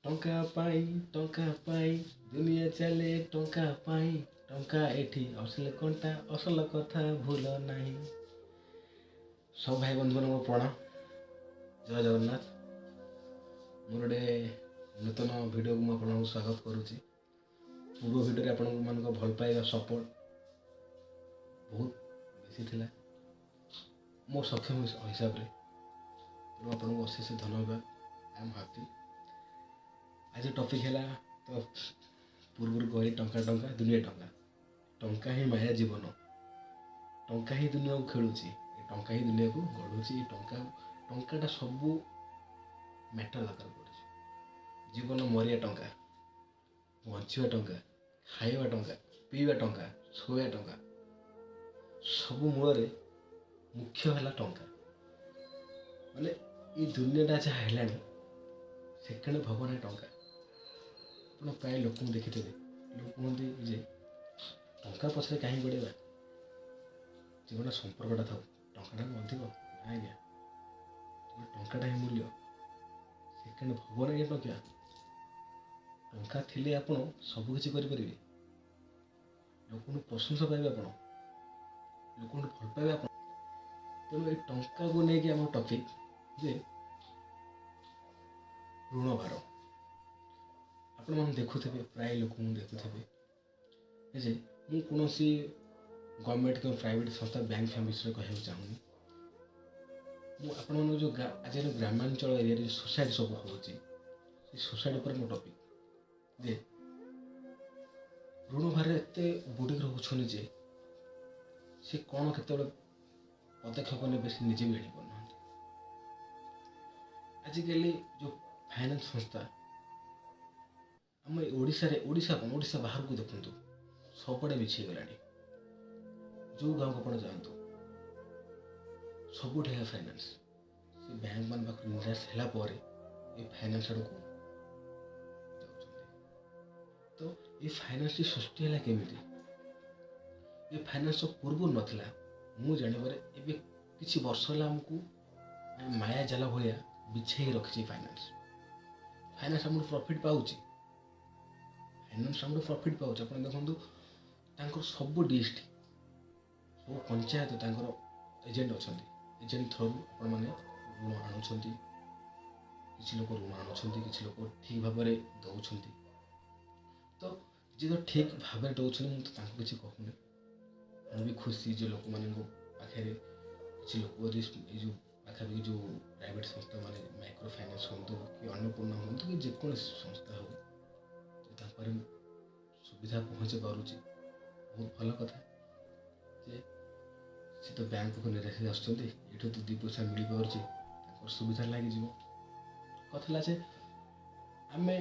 ଟଙ୍କା ପାଇଁ, ଟଙ୍କା ପାଇଁ ଦୁନିଆ ଚାଲେ, ଟଙ୍କା ପାଇଁ। ଟଙ୍କା ଏଠି ଅସଲ କଣ୍ଟା, ଅସଲ କଥା ଭୁଲ ନାହିଁ। ସବୁ ଭାଇ ବନ୍ଧୁମାନଙ୍କୁ ପ୍ରଣାମ, ଜୟ ଜଗନ୍ନାଥ। ମୋର ଗୋଟେ ନୂତନ ଭିଡ଼ିଓକୁ ମୁଁ ଆପଣଙ୍କୁ ସ୍ୱାଗତ କରୁଛି। ପୂର୍ବ ଭିଡ଼ିଓରେ ଆପଣମାନଙ୍କ ଭଲ ପାଇବା, ସପୋର୍ଟ ବହୁତ ବେଶୀ ଥିଲା ମୋ ସକ୍ଷମ ହିସାବରେ, ତେଣୁ ଆପଣଙ୍କୁ ଅଶେଷ ଧନ୍ୟବାଦ। I am happy. ଆଜି ଟପିକ୍ ହେଲା, ତ ପୂର୍ବରୁ କହିଲି, ଟଙ୍କା ଟଙ୍କା ଦୁନିଆ ଟଙ୍କା, ଟଙ୍କା ହିଁ ମାୟା ଜୀବନ, ଟଙ୍କା ହିଁ ଦୁନିଆକୁ ଖେଳୁଛି, ଏ ଟଙ୍କା ହିଁ ଦୁନିଆକୁ ଗଢ଼ୁଛି। ଏ ଟଙ୍କା, ଟଙ୍କାଟା ସବୁ ମ୍ୟାଟର୍ ଦରକାର ପଡ଼ୁଛି। ଜୀବନ ମରିବା ଟଙ୍କା, ବଞ୍ଚିବା ଟଙ୍କା, ଖାଇବା ଟଙ୍କା, ପିଇବା ଟଙ୍କା, ଶୋଇବା ଟଙ୍କା, ସବୁ ମୂଳରେ ମୁଖ୍ୟ ହେଲା ଟଙ୍କା। ମାନେ ଏଇ ଦୁନିଆଟା ଯାହା ହେଲାଣି, ସେକେଣ୍ଡ ଭଗବାନ ଟଙ୍କା। ଆପଣ ପ୍ରାୟ ଲୋକଙ୍କୁ ଦେଖିଥିବେ, ଲୋକ କୁହନ୍ତି ଯେ ଟଙ୍କା ପଛରେ କାହିଁ ଗୋଡ଼େଇବା, ଜୀବନ ସମ୍ପର୍କଟା ଥାଉ, ଟଙ୍କାଟା ଅଧିକ ନା ଆଜ୍ଞା, ଟଙ୍କାଟା ହିଁ ମୂଲ୍ୟ। ସେକେଣ୍ଡ ଭଗବାନ ଆଜ୍ଞା ଟଙ୍କା। ଟଙ୍କା ଥିଲେ ଆପଣ ସବୁକିଛି କରିପାରିବେ, ଲୋକଙ୍କଠୁ ପ୍ରଶଂସା ପାଇବେ ଆପଣ, ଲୋକଙ୍କଠୁ ଭଲ ପାଇବେ ଆପଣ। ତେଣୁ ଏଇ ଟଙ୍କାକୁ ନେଇକି ଆମ ଟପିକ୍ ଯେ ଋଣ ଭାର। ଆପଣମାନେ ଦେଖୁଥିବେ, ପ୍ରାୟ ଲୋକଙ୍କୁ ଦେଖୁଥିବେ ଯେ ମୁଁ କୌଣସି ଗଭର୍ଣ୍ଣମେଣ୍ଟ କିମ୍ବା ପ୍ରାଇଭେଟ୍ ସଂସ୍ଥା, ବ୍ୟାଙ୍କ ଫ୍ୟାଙ୍କ ବିଷୟରେ କହିବାକୁ ଚାହୁଁନି। ମୁଁ ଆପଣମାନଙ୍କୁ ଯେଉଁ ଆଜିକାଲି ଗ୍ରାମାଞ୍ଚଳ ଏରିଆରେ ଯେଉଁ ସୁସାଇଡ଼୍ ସବୁ ହେଉଛି, ସେ ସୁସାଇଡ଼୍ ଉପରେ ମୋ ଟପିକ୍ ଯେ ଋଣ ଭାରରେ ଏତେ ବୁଡ଼ିକି ରହୁଛନ୍ତି ଯେ ସେ କ'ଣ କେତେବେଳେ ପଦକ୍ଷେପ ନେବେ ସେ ନିଜେ ବି ଜାଣିପାରୁନାହାନ୍ତି। ଆଜିକାଲି ଯେଉଁ ଫାଇନାନ୍ସ ସଂସ୍ଥା ଆମ ଓଡ଼ିଶାରେ, ଓଡ଼ିଶା କ'ଣ ଓଡ଼ିଶା ବାହାରକୁ ଦେଖନ୍ତୁ, ସବୁଆଡ଼େ ବିଛେଇଗଲାଣି। ଯେଉଁ ଗାଁକୁ ଆପଣ ଯାଆନ୍ତୁ, ସବୁଠି ହେଲା ଫାଇନାନ୍ସ। ସେ ବ୍ୟାଙ୍କ ମାନ ପାଖରୁ ନିରାଶ ହେଲା ପରେ ଏ ଫାଇନାନ୍ସ ଆଡ଼କୁ ଯାଉଛନ୍ତି। ତ ଏ ଫାଇନାନ୍ସଟି ସୃଷ୍ଟି ହେଲା କେମିତି? ଏ ଫାଇନାନ୍ସ ପୂର୍ବରୁ ନଥିଲା ମୁଁ ଜାଣିବାରେ। ଏବେ କିଛି ବର୍ଷ ହେଲା ଆମକୁ ମାୟା ଜାଲ ଭଳିଆ ବିଛେଇ ରଖିଛି ଫାଇନାନ୍ସ। ଫାଇନାନ୍ସ ଆମଠୁ ପ୍ରଫିଟ୍ ପାଉଛି, ଫାଇନାନ୍ସ ଆମଠୁ ପ୍ରଫିଟ୍ ପାଉଛି। ଆପଣ ଦେଖନ୍ତୁ, ତାଙ୍କର ସବୁ ଡିଷ୍ଟ୍ରିକ୍ଟ, ସବୁ ପଞ୍ଚାୟତ ତାଙ୍କର ଏଜେଣ୍ଟ ଅଛନ୍ତି। ଏଜେଣ୍ଟ ଥ୍ରୋରୁ ଆପଣମାନେ ଋଣ ଆଣୁଛନ୍ତି। କିଛି ଲୋକ ଋଣ ଆଣୁଛନ୍ତି, କିଛି ଲୋକ ଠିକ୍ ଭାବରେ ଦେଉଛନ୍ତି। ତ ଯିଏ ତ ଠିକ୍ ଭାବରେ ଦେଉଛନ୍ତି, ମୁଁ ତ ତାଙ୍କୁ କିଛି କହୁନି। ମୁଁ ବି ଖୁସି ଯେ ଲୋକମାନଙ୍କ ପାଖରେ କିଛି ଲୋକ ଯଦି ଏଇ ଯେଉଁ ପାଖାପାଖି ଯେଉଁ ପ୍ରାଇଭେଟ୍ ସଂସ୍ଥା ମାନେ ମାଇକ୍ରୋ ଫାଇନାନ୍ସ ହୁଅନ୍ତୁ କି ଅନ୍ନପୂର୍ଣ୍ଣା ହୁଅନ୍ତୁ କି ଯେକୌଣସି ସଂସ୍ଥା ହେଉ, ତାଙ୍କ ପାଖରେ ସୁବିଧା ପହଞ୍ଚି ପାରୁଛି, ବହୁତ ଭଲ କଥା ଯେ ସେ ତ ବ୍ୟାଙ୍କକୁ ନିରାଶ ହେଇ ଆସୁଛନ୍ତି, ଏଇଠୁ ତ ଦୁଇ ପଇସା ମିଳିପାରୁଛି, ତାଙ୍କର ସୁବିଧା ଲାଗିଯିବ। କଥା ହେଲା ଯେ ଆମେ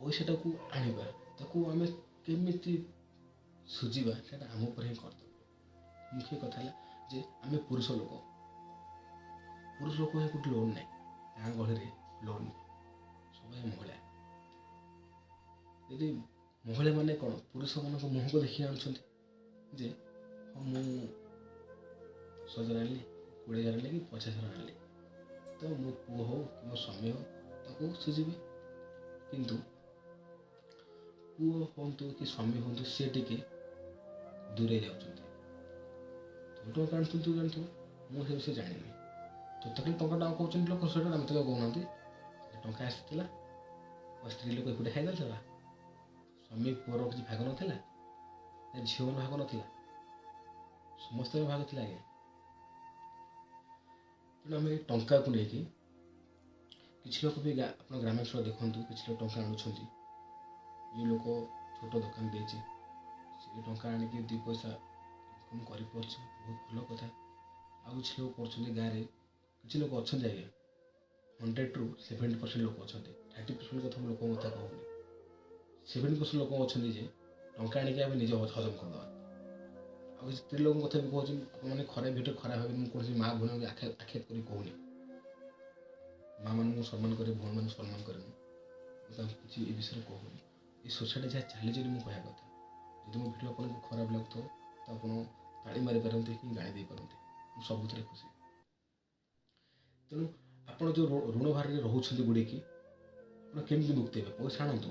ପଇସାଟାକୁ ଆଣିବା, ତାକୁ ଆମେ କେମିତି ସୁଝିବା, ସେଇଟା ଆମ ଉପରେ ହିଁ କର୍ତ୍ତବ୍ୟ। ମୁଖ୍ୟ କଥା ହେଲା ଯେ ଆମେ ପୁରୁଷ ଲୋକ, ପୁରୁଷ ଲୋକ ପାଇଁ କୋଉଠି ଲୋନ୍ ନାହିଁ, ଗାଁ ଗହଳିରେ ଲୋନ୍ ନାହିଁ, ସବୁ ମହିଳା। ଯଦି ମହିଳାମାନେ କ'ଣ ପୁରୁଷମାନଙ୍କ ମୁହଁକୁ ଦେଖି ଆଣୁଛନ୍ତି ଯେ ହଁ, ମୁଁ 10,000 ଆଣିଲି, 20,000 ଆଣିଲି କି 50,000 ଆଣିଲି, ତ ମୋ ପୁଅ ହଉ କି ମୋ ସ୍ୱାମୀ ହଉ ତାକୁ ସୁଝିବେ। କିନ୍ତୁ ପୁଅ ହୁଅନ୍ତୁ କି ସ୍ୱାମୀ ହୁଅନ୍ତୁ, ସେ ଟିକେ ଦୂରେଇ ଯାଉଛନ୍ତି। ତୁ ଟଙ୍କା ଆଣୁଛୁ, ତୁ ଜାଣିଥିବୁ, ମୁଁ ସେ ବିଷୟରେ ଜାଣିନି। ତୁ ତ ଖାଲି ଟଙ୍କା ଟଙ୍କା କହୁଛନ୍ତି ଲୋକ, ସେଇଟା ମୋତେ କହୁନାହାନ୍ତି। ଟଙ୍କା ଆସିଥିଲା, ସ୍ତ୍ରୀ ଲୋକ ଏକୁଟିଆ ଖାଇଦେଉଥିଲା, ସ୍ୱାମୀ ପୁଅର କିଛି ଭାଗ ନଥିଲା ନା ଝିଅମାନଙ୍କ ଭାଗ ନଥିଲା? ସମସ୍ତଙ୍କର ଭାଗ ଥିଲା ଆଜ୍ଞା। ତେଣୁ ଆମେ ଟଙ୍କାକୁ ନେଇକି କିଛି ଲୋକ ବି, ଆପଣ ଗ୍ରାମାଞ୍ଚଳ ଦେଖନ୍ତୁ, କିଛି ଲୋକ ଟଙ୍କା ଆଣୁଛନ୍ତି। ଯେଉଁ ଲୋକ ଛୋଟ ଦୋକାନ ଦେଇଛି, ସେ ଟଙ୍କା ଆଣିକି ଦୁଇ ପଇସା ଇନକମ୍ କରିପାରୁଛି, ବହୁତ ଭଲ କଥା। ଆଉ କିଛି ଲୋକ କରୁଛନ୍ତି ଗାଁରେ, କିଛି ଲୋକ ଅଛନ୍ତି ଆଜ୍ଞା, 100ରୁ 70% ଲୋକ ଅଛନ୍ତି। 30% କଥା ମୁଁ ଲୋକଙ୍କ କଥା କହୁନି। 70% ଲୋକ ଅଛନ୍ତି ଯେ ଟଙ୍କା ଆଣିକି ଆମେ ନିଜେ ହଜମ କରିଦେବା। ଆଉ କିଛି ସ୍ତ୍ରୀ ଲୋକଙ୍କ କଥା ବି କହୁଛି, ଆପଣମାନେ ଖରାପ ଭିଡ଼ିଓ ଖରାପ ଭାବେ, ମୁଁ କୌଣସି ମା ଭଉଣୀଙ୍କୁ ଆକ୍ଷେପ କରି କହୁନି। ମା ମାନଙ୍କୁ ସମ୍ମାନ କରେ, ଭଉଣୀମାନଙ୍କୁ ସମ୍ମାନ କରେ, ମୁଁ ତାଙ୍କୁ କିଛି ଏ ବିଷୟରେ କହୁନି। ଏ ସୋସାଇଟି ଯାହା ଚାଲିଛି ବୋଲି ମୁଁ କହିବା କଥା। ଯଦି ମୋ ଭିଡ଼ିଓ ଆପଣଙ୍କୁ ଖରାପ ଲାଗୁଥିବ, ତ ଆପଣ ତାଳି ମାରିପାରନ୍ତି କି ଗାଳି ଦେଇପାରନ୍ତି, ମୁଁ ସବୁଥିରେ ଖୁସି। ତେଣୁ ଆପଣ ଯେଉଁ ଋଣ ଭାରରେ ରହୁଛନ୍ତି ବୁଡ଼ିକି, ଆପଣ କେମିତି ମୁକ୍ତି ହେବେ? ପଇସା ଆଣନ୍ତୁ,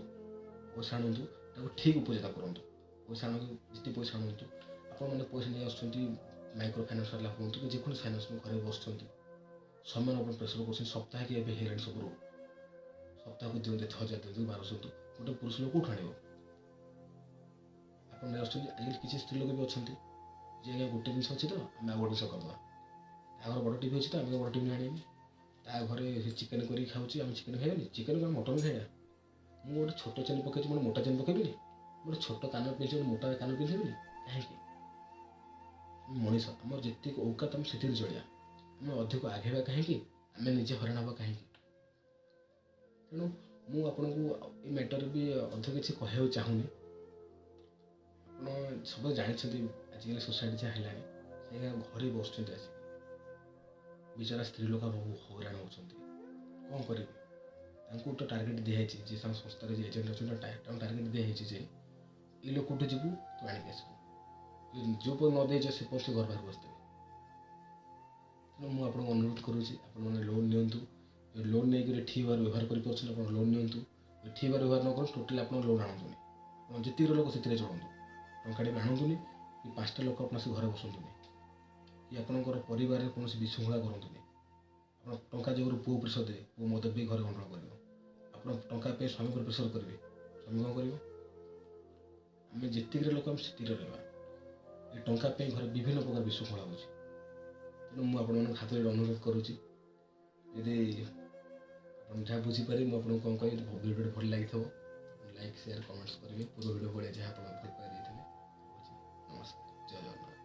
ପଇସା ଆଣନ୍ତୁ, ତାକୁ ଠିକ୍ ଉପଯୋଗିତା କରନ୍ତୁ। ପଇସା ଆଣନ୍ତୁ, ଯେତିକି ପଇସା ଆଣନ୍ତୁ। ଆପଣମାନେ ପଇସା ନେଇ ଆସୁଛନ୍ତି, ମାଇକ୍ରୋ ଫାଇନାନ୍ସ ବାଲା ହୁଅନ୍ତୁ କି ଯେକୌଣସି ଫାଇନାନ୍ସ, ଘରେ ବସୁଛନ୍ତି, ସମାନ ଆପଣ ପ୍ରେସର କରୁଛନ୍ତି। ସପ୍ତାହକେ ଏବେ ହେଇଗଲାଣି ସବୁ ରୋଗ, ସପ୍ତାହକୁ ଦିଅନ୍ତୁ ଏତେ ହଜାର ଦିଅନ୍ତୁ, 1200 ଦିଅନ୍ତୁ। ଗୋଟେ ପୁରୁଷ ଲୋକ କେଉଁଠୁ ଆଣିବ? ଆପଣ ନେଇ ଆସୁଛନ୍ତି। ଆଜିକାଲି କିଛି ସ୍ତ୍ରୀ ଲୋକ ବି ଅଛନ୍ତି ଯେ ଆଜ୍ଞା ଗୋଟେ ଜିନିଷ ଅଛି ତ ଆମେ ଆଉ ଗୋଟେ ଜିନିଷ କରିଦେବା। ତା ଘରେ ବଡ଼ ଟିଭି ଅଛି ତ ଆମେ ବଡ଼ ଟିଭି ଆଣିବାନି। ତା ଘରେ ସେ ଚିକେନ୍ କରିକି ଖାଉଛି, ଆମେ ଚିକେନ୍ ଖାଇବାନି? ଚିକେନ୍ ଆମେ ମଟନ୍ ଖାଇବା। ମୁଁ ଗୋଟେ ଛୋଟ ଚେନ୍ ପକେଇଛି, ମୁଁ ଗୋଟେ ମୋଟା ଚେନ୍ ପକେଇବିନି? ମୁଁ ଗୋଟେ ଛୋଟ କାନ ପିନ୍ଧିଛି, ଗୋଟେ ମୋଟା କାନ ପିନ୍ଧିବିନି କାହିଁକି? ମଣିଷ, ଆମର ଯେତିକି ଔକାତ ଆମେ ସେତିକି ଚଳିବା। ଆମେ ଅଧିକ ଆଗେଇବା କାହିଁକି? ଆମେ ନିଜେ ହଇରାଣ ହେବା କାହିଁକି? ତେଣୁ ମୁଁ ଆପଣଙ୍କୁ ଏ ମ୍ୟାଟର୍ ବି ଅଧିକ କିଛି କହିବାକୁ ଚାହୁଁନି। ଆପଣ ସବୁ ଜାଣିଛନ୍ତି ଆଜିକାଲି ସୋସାଇଟି ଯାହା ହେଲାଣି, ସେ ଘରେ ବସୁଛନ୍ତି ଆସିକି। ବିଚରା ସ୍ତ୍ରୀ ଲୋକ ବହୁ ହଇରାଣ ହେଉଛନ୍ତି, କ'ଣ କରିବେ? ତାଙ୍କୁ ତ ଟାର୍ଗେଟ୍ ଦିଆହେଇଛି ଯେ ତାଙ୍କ ସଂସ୍ଥାରେ ଯେ ଏଜେଣ୍ଟ ଅଛନ୍ତି, ତାଙ୍କୁ ଟାର୍ଗେଟ୍ ଦିଆହେଇଛି ଯେ ଏଇ ଲୋକଠୁ ଯିବୁ, ତୁ ଆଣିକି ଆସିବୁ। ଯେଉଁ ପର୍ଯ୍ୟନ୍ତ ନ ଦେଇଛ ସେ ପର୍ଯ୍ୟନ୍ତ ସେ ଘର ବାହାରକୁ ବସିଥିବେ। ତେଣୁ ମୁଁ ଆପଣଙ୍କୁ ଅନୁରୋଧ କରୁଛି, ଆପଣମାନେ ଲୋନ୍ ନିଅନ୍ତୁ। ଲୋନ୍ ନେଇକରି ଠିକ୍ ଭାବରେ ବ୍ୟବହାର କରିପାରୁଛନ୍ତି, ଆପଣ ଲୋନ୍ ନିଅନ୍ତୁ। ଠିକ୍ ଭାବରେ ବ୍ୟବହାର ନ କରନ୍ତୁ, ଟୋଟାଲି ଆପଣ ଲୋନ୍ ଆଣନ୍ତୁନି। ଆପଣ ଯେତିକି ଲୋକ ସେଥିରେ ଚଳନ୍ତୁ, ଟଙ୍କାଟେ ବି ଆଣନ୍ତୁନି କି 5ଟା ଲୋକ ଆପଣ ସେ ଘରେ ବସନ୍ତୁନି କି ଆପଣଙ୍କର ପରିବାରରେ କୌଣସି ବିଶୃଙ୍ଖଳା କରନ୍ତୁନି। ଆପଣ ଟଙ୍କା ଯୋଗୁରୁ ପୁଅ ପ୍ରେସର ଦେବେ, ପୁଅ ମଦ ପିଇ ଘରେ ଗଣ୍ଡଗୋଳ କରିବ। ଆପଣ ଟଙ୍କା ପାଇଁ ସ୍ୱାମୀ ଉପରେ ପ୍ରେସର କରିବେ, ସ୍ୱାମୀ କ'ଣ କରିବ? ଆମେ ଯେତିକିରେ ଲୋକ ଆମେ ସେତିକିରେ ରହିବା। ଏ ଟଙ୍କା ପାଇଁ ଘରେ ବିଭିନ୍ନ ପ୍ରକାର ବିଶୃଙ୍ଖଳା ହେଉଛି। ତେଣୁ ମୁଁ ଆପଣମାନଙ୍କ ହାତରେ ଅନୁରୋଧ କରୁଛି, ଯଦି ଆପଣ ଯାହା ବୁଝିପାରିବେ ମୁଁ ଆପଣଙ୍କୁ କ'ଣ କହିବି। ଭିଡ଼ିଓଟି ଭଲ ଲାଗିଥିବ, ଲାଇକ୍, ସେୟାର, କମେଣ୍ଟସ୍ କରିବେ ପୂର୍ବ ଭିଡ଼ିଓ ଭଳିଆ ଯାହା ଆପଣ ଭଲ ପାଇ ଦେଇଥିଲେ। ନମସ୍କାର, ଜୟ ଜଗନ୍ନାଥ।